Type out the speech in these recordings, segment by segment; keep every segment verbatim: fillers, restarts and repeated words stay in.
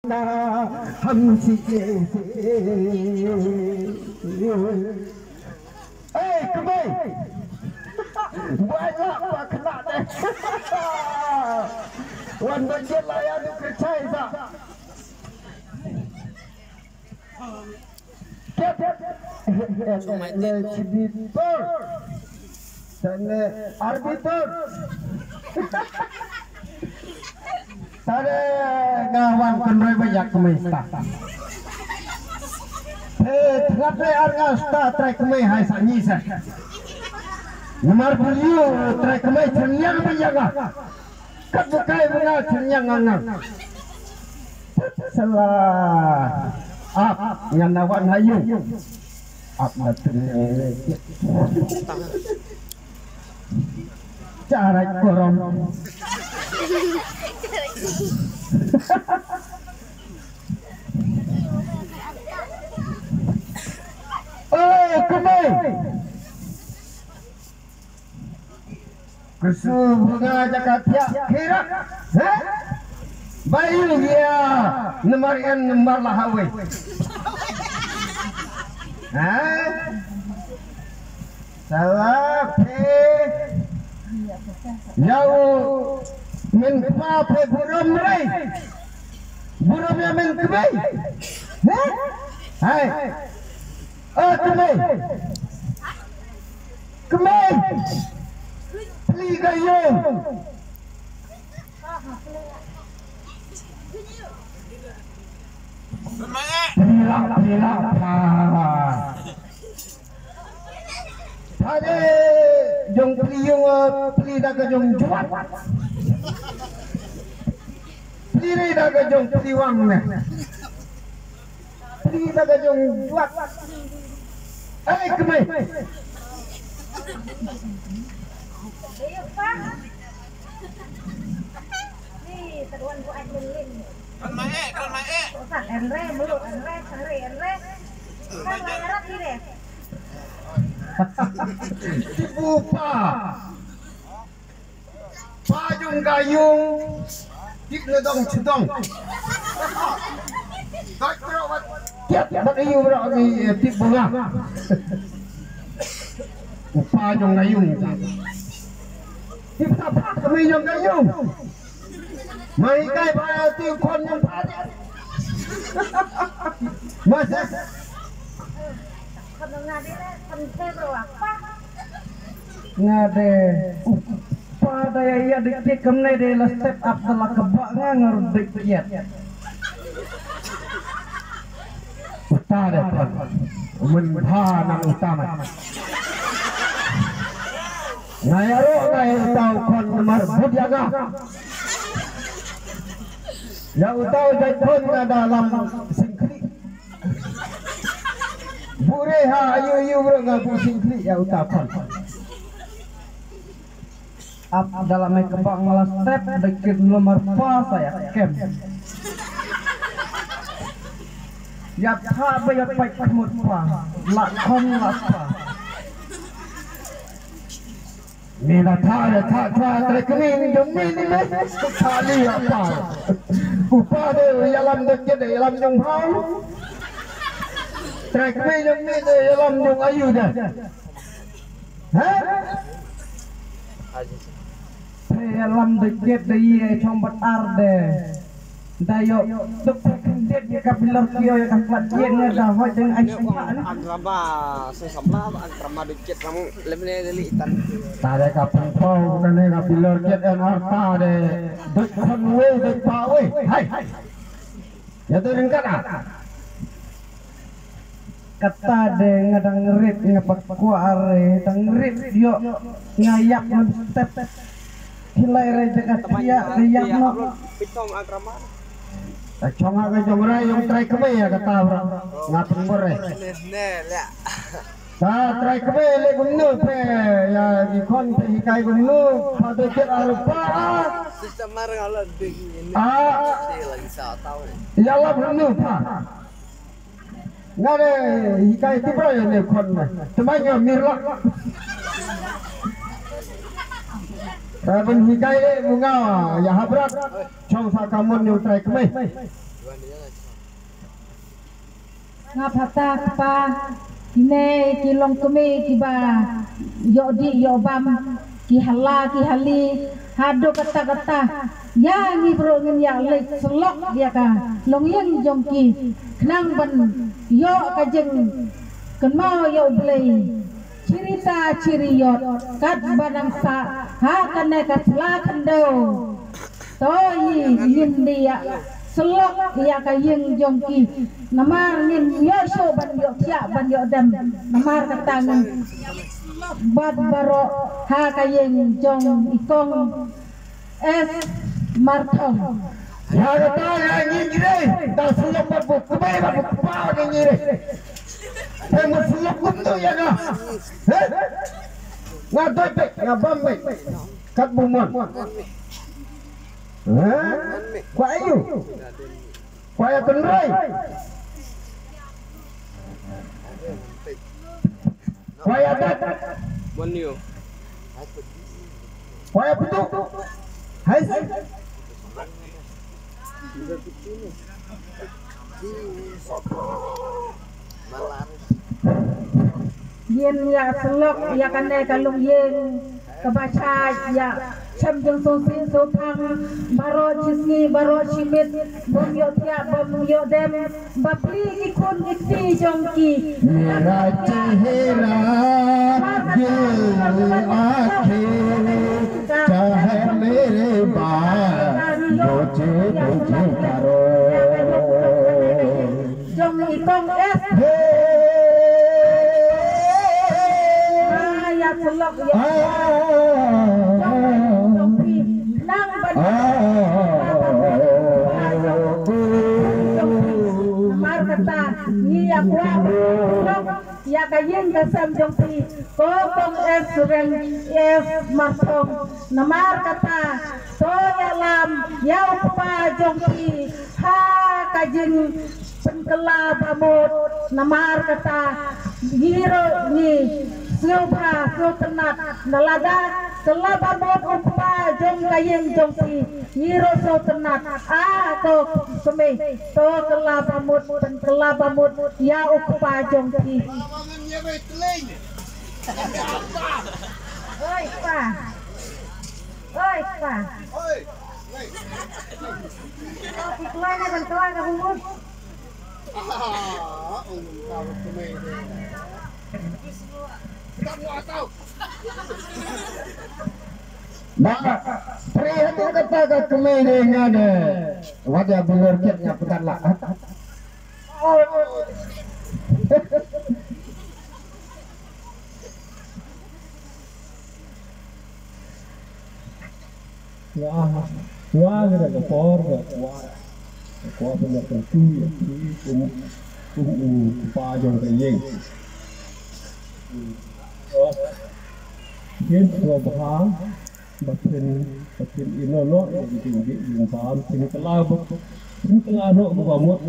Ham si ke. Ei, kmie. Buai lah ba kena deh. Wan ba je la ya du kerchai sa. Kep. Le chibitor. Tane arbiter. Tare nga wan kynroi ba yak kmie sta. He tngat re ar nga sta trai kmie hai sa nyi sa. Namar pulio trai kmie thyniang ba yak nga. Kat bukai ba nga thyniang nga nga. Salah. Ap nga na wan hayu. Ap na thyniang. Charai korom. Oi, kmie. Kusu bunga jaka thiah khirak. Ha? Bayu ya namar en namar lahawi. Ha? Salah phe. Yau min kpa phe burom rei. Burom ya min kmie. Heh? Hai. Ah, kmie. Kmie. Pli ka yung. Pli la, pli la, pha. Pha de jong pli yung, eh, pli da ka jong juat. Pli re da ka jong pli wang ne. Pli da ka jong juat. Ai kmie. Kan mai eh, kan mai eh. Kan mai eh, mulu, kan mai, kan mai, kan mai. Kan mai arap ni deh. Tibu pa. Pa jong ka yung. Tip na dong chedong. Doi bro wat. Tiap tiap bak yung bro ni, eh, tip bunga. Pa jong ka yung. Tip sapa kami jong ka yung. Mai kai pa tu kon yang pa. Masa. Nga de. Pa da ya ya dik dik kam ne de la step up da la kaba nga ngar dik kiat. Uta de pan. Mun bha nang uta mai. Ngai aro ngai uta u khon namar bud ya nga. Ya uta u jait khon nga da lam singkri. Bure ha ayu ayu bro nga bu singkri ya uta khon. Ap dalam e kebang la step dikit nomor pas saya kem. Ya tha ba ya pai kmut pa la khon la pa. Ni la tha la tha tha trai kmie jong mi ni me tha li ya pa. U pa de ya lam de kit de ya lam jong hau. Trai kmie jong mi de ya lam jong ayu de. Ha? Phe lam de jet de ye chong bat ar de. Da yo tuk phe khyndiat ye ka pillar kio ye ka klat jet ne da hoi deng ai spa ne. Agrama se samla agrama de jet kamu lemne de li tan. Ta de ka pung pau ne ka pillar jet en ar ta de. De khon we de pa we. Hai. Ya de ringkat ah. Kata de nga dang rit nga pat kwah re dang rit yo nga yap ngan step. Hilai re jaga tia de yap no. Pitom agrama. Ta chong ha ka jong rai yong trai kmie ya kata bro. Nga pynbor re. Ne le. Ta trai kmie le kumno phe ya ki khon phe hikai kumno pha de kit arpa. System mar nga la ding ni. Ah. Lagi sa tau ni. Ya la kumno pha. Nga de hikai ti bro ya ne khon me. Tmai nga mir la. Rabin hikai le bunga ya habrat. Chong sa kamon yung trai kmie. Nga phata kpa, kine ki long kmie kiba ïoh dih ïoh bam, ki hala ki hali, haduh katta katta. Ïa ngi briew ngin ïa leit syllok ïa ka longïing jong ki, khnang ban ïoh ka jingkynmaw ïa U Blei. Chirita chiriot, katba nang sah ha kane ka sla khyndew. To ïa ngin ïa syllok ïa ka ïing jong ki. Namar ngin ïoh shuh ban ïoh thiah ban ïoh dem. Namar kata ngin bat baroh ha ka ïing jong i kong S Marthong. Ïa kata ïa ngi ngi dei da syllok bad u kmie bad u kpa ngi ngi dei. Te mut syllok kumto ïa nga. He? Nga doi bek, nga bam bek. Kat bumon. He? Kwa ayu. Kwa ïa tynrai. Kwa ïa dat. Mon yo. Kwa ïa putu. Hai sai. Ngin ïa syllok ïa kane ka longïing kaba shait ïa shem jong sngewsih sngewthang, baroh shi sngi baroh shi miet, bym ïoh thiah bym ïoh dem, ba plie ki khun ki kti jong ki. मेरा चेहरा दिल आंखें चाहे मेरे बाल नोचे मुझे करो. Jong i kong S. Ah, ïa syllok ïa. Jong, jong phi. Nang ban. Jong phi. Namar kata ngi ïa kwah ïa ka ïing ka sem jong phi. Ko kong S Sureng S Marthong. Namar kata to ïalam ïa u kpa jong phi ha ka jing pynkylla bamut. Namar kata ngi ruh ngi sngewbha sngewtynnat na lada kylla bamut u kpa jong ka ïing jong phi, ngi ruh sngewtynnat. Ah, to kmie, to kylla bamut, pynkylla bamut ïa u kpa jong phi. Oi kpa. Oi kpa. Oi. Oi, ki kloi na ban kloi ka bumut. Ah, ong ka bumut. Ba, pri hatu kata ka kmie de nga de. Wat ïa bulur kit nga petan lah. Nga, nga ngi da ka por nga kwah, nga kwah pynïakyntu ïa phi kum, kum u kpa jong ka ïing. Phin sngewbha ba phin, ba phin ïehnoh noh ïa ka jingdih jingbam, phin kylla ba, phin kylla noh ba mut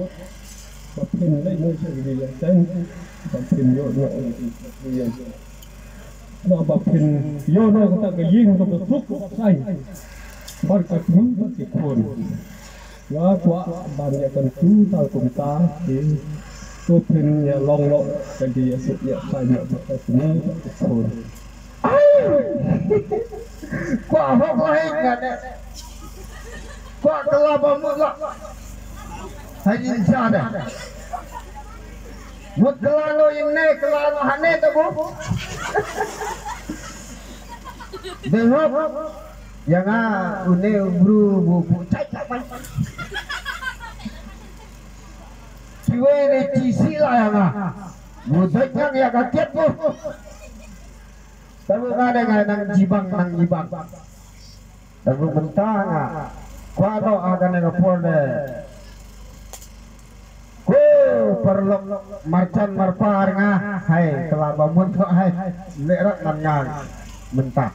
ba phin leit noh sha ki ïing seng, ba phin ïoh noh ïa ki ïing. Ba, ba phin ïoh noh kata ka ïing kaba suk saiñ bad ka kmie bad ki khun. Nga kwah ban ïakyntu tang kumta, ki, to phin ïa long noh ka jingïasuk ïasaiñ noh bad ka kmie bad ki khun. Kwah hok lai nga ne. Kwah kylla ba mut lah. Hai jin sa da. Mut kylla no ïing ne, kylla no hane ta bu. Dei hok. Ïa nga une u bru bu bu chai chai mai. Kiwei ne ki sila ïa nga. Bu dei ngang ïa ka kiat bu. Tabu nga de nga nang jibang, nang jibang. Tabu mynta nga kwah noh ha kane ka por de. Ko paralok marjan marpar nga, hai, kylla ba mut noh hai. Leh rat man nga mynta.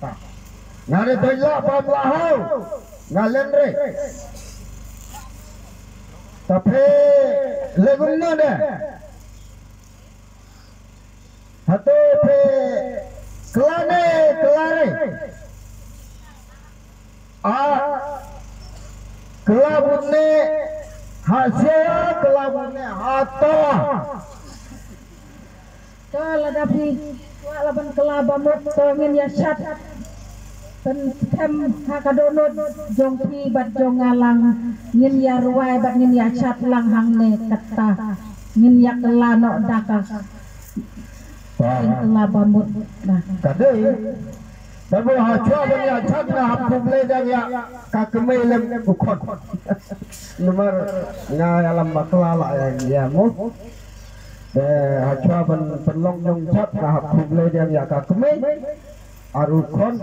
Nga de dei lah bam lah hau. Nga len re. Tapi leh kumno de. Hato phi kylla ne kylla re? A, kylla bun ne. Ha sha kylla bamut ne ha to. To lada phi kwah la ban kylla bamut to ngin ïa shad pynthem ha ka dohnud jong phi bad jong nga lang, ngin ïa rwai bad ngin ïa shad lang hangne kata. Ngin ïa kylla noh da ka Pynkylla bamut. Ka dei. Tangba ha shuwa ban ïa shad nga hap khublei dang ïa ka kmie lem u khon. Namar nga ïalam bakla la ïa ïa mo. Te ha shuwa ban pynlong jong shad nga hap khublei dang ïa ka kmie ar u khon.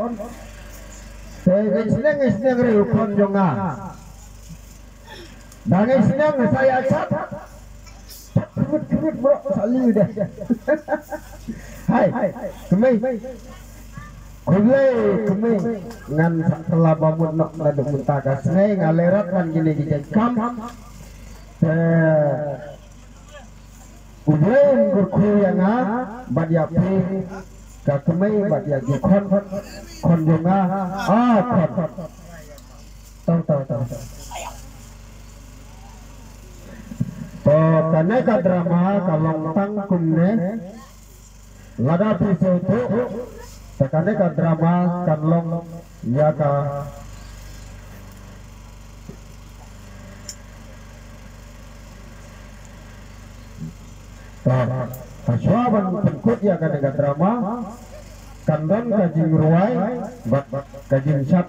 Te ngi sneng ngi sneng re u khon jong nga. Dang ngi sneng sa ïa shad. Khmut khmut bro sa liu deh. Hai kmie. Khublei kmie. Ngan sa kylla bamut noh naduh mynta ka sngi nga leh rat ban kine ki jait kam. Te U Blei un kyrkhu ïa nga bad ïa phi ka kmie bad ïa ki khon khon jong nga. Ah khon. Tang tang tang. To kane ka drama ka long tang kumne. Lada phi sngewthuh te kane ka drama kan long ïa ka To, ha shuwa ban pynkut ïa kane ka drama kan don ka jingrwai bad ka jingshad.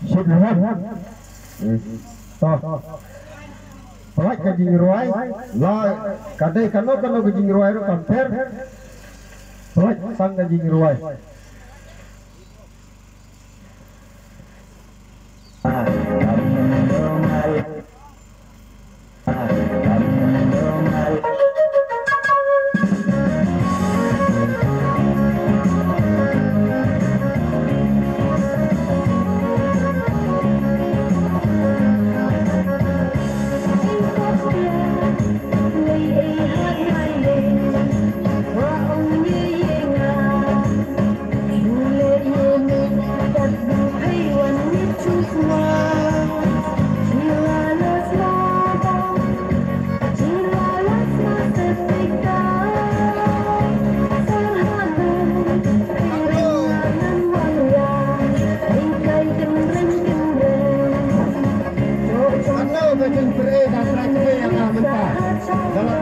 Shit ruh. To. Pynlait ka jingrwai la ka dei kano kano ka jingrwai ruh kam pher. Pynlait tang ka jingrwai. Ano ka jingpyrshah ka trai kmie ïa nga mynta. Dalam